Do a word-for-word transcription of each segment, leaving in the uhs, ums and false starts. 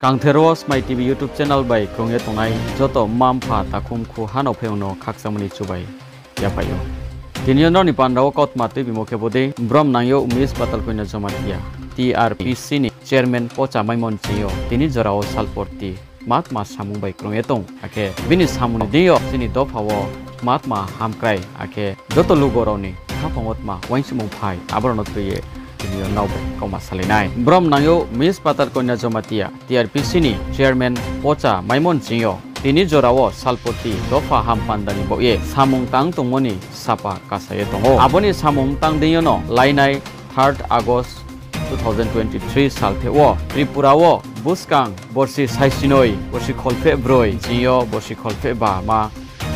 Ang thero wo Smai T V YouTube channel bai krung ye tongnai joto mma mpha takhum khu hanao phaiyong no khakchangmo ni chubai yaphai ou. Tini yo nrao ni panda wo kautma tuibimo khe bodei, bromnang yo Miss Patalkoina Jamatia, T R P C ni chairman pocha maimo ni ching yo tini jora wo salporti tma tma samung bai krung ye tong, akhe bini samung ni deing yo chini dopha wo tma tma hamkrai, akhe joto lugo rao ni khaphang wo tma uaingsouhmung phai, abo rao no tui ye tini yo nrao bai kauma salai nai. Bromnang yo Miss Patalkoina Jamatia, T R P C ni chairman pocha maimo ni ching yo tini jora wo salporti dopha hampanda ni baoh ye samung tang tongmo ni sapa kasa ye tong ou. Abo ni samung tang deing yo no lainai third August two thousand twenty-three saltheh wo Tripura wo buskang borsi saisinoi, borsi kholpheh broi, ching yo borsi kholpheh ba ma,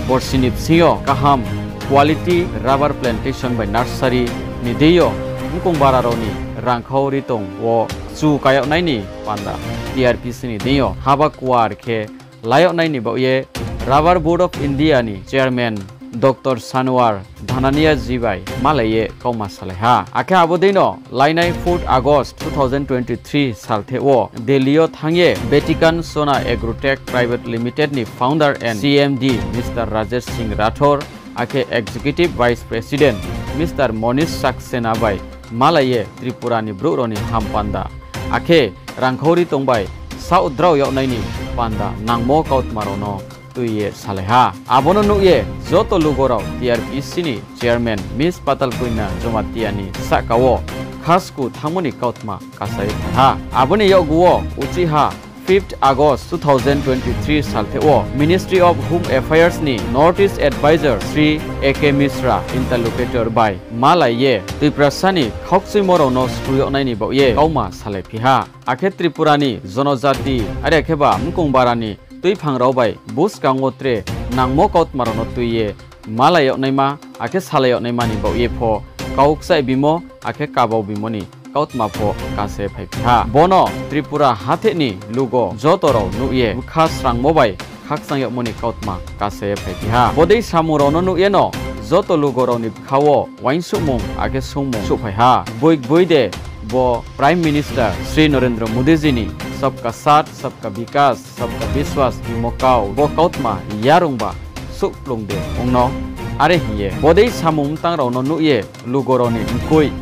borsi ni bsing yo kaham quality rubber plantation bai nursery ni deing yo mkong bara rao ni rangkhau ri tong wo chu ka yag nai ni panda, T R P C ni deing yo haba kuar khe la yag nai ni baoh ye Rubber Board of India ni chairman Doctor Sanwar Dhanania ji bai malai ye kauma salai ha. Akhe abo dei no lainai fourth August two thousand twenty-three saltheh wo Delhi yo thanng ye Vatican Sona Agrotech Private Limited ni founder and C M D Mister Rajesh Singh Rathore, akhe Executive Vice President Mister Monish Saxena bai malai ye Tripura ni brouh rao ni hampanda, akhe rangkhau ri tong bai saoh drao yag nai ni panda nangmo kautma rao no tui ye salai ha. Abo no nuh ye joto lugo rao T R P C ni chairman Miss Patalkoina Jamatia ni sahka wo khasku thanngmo ni kautma kasa ye phai ha. Abo ni yakgu wo uchih ha fifth August two thousand twenty-three saltheh wo Ministry of Home Affairs ni North East Advisor Shri A K Mishra interlocutor bai malai ye Tiprasa ni khaukchuimo rao no sru yag nai ni baoh ye kauma salaiphi ha. Akhe Tripura ni jonojati are khe ba mkong bara ni tuiphang rao bai buskang wo tre nangmo kautma rao no tui ye malai yag naima akhe salai yag naima ni baoh ye pho kau kchaih bimo akhe kabau bimo ni kautma pho kasa ye phaiphi ha. Bo no Tripura hatheh ni lugo joto rao nuh ye bkha srangmo bai khakchang yagmo ni kautma kasa ye phaiphi ha. Bodei samung rao no nuh ye no joto lugo rao ni bkha wo uaingsouhmung akhe sungmung souhphai ha. Boi gboi de bo Prime Minister Shri Narendra Modi ji ni Sabka Saath, Sabka Vikas, Sabka Vishwas hingmo kau, bo kautma yarungba souhplung de ong no? Are hing ye bodei samung mtang rao no nuh ye lugo rao ni mkoih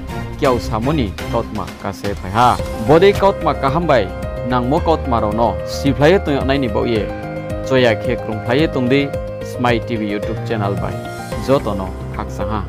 kiaosamo ni kautma kasa ye phai ha. Bodei kautma kaham bai nangmo kautma rao no siphlai ye tong yag nai ni baoh ye choya khe krungphlai ye tong di Smai T V YouTube channel bai joto no khakchang ha.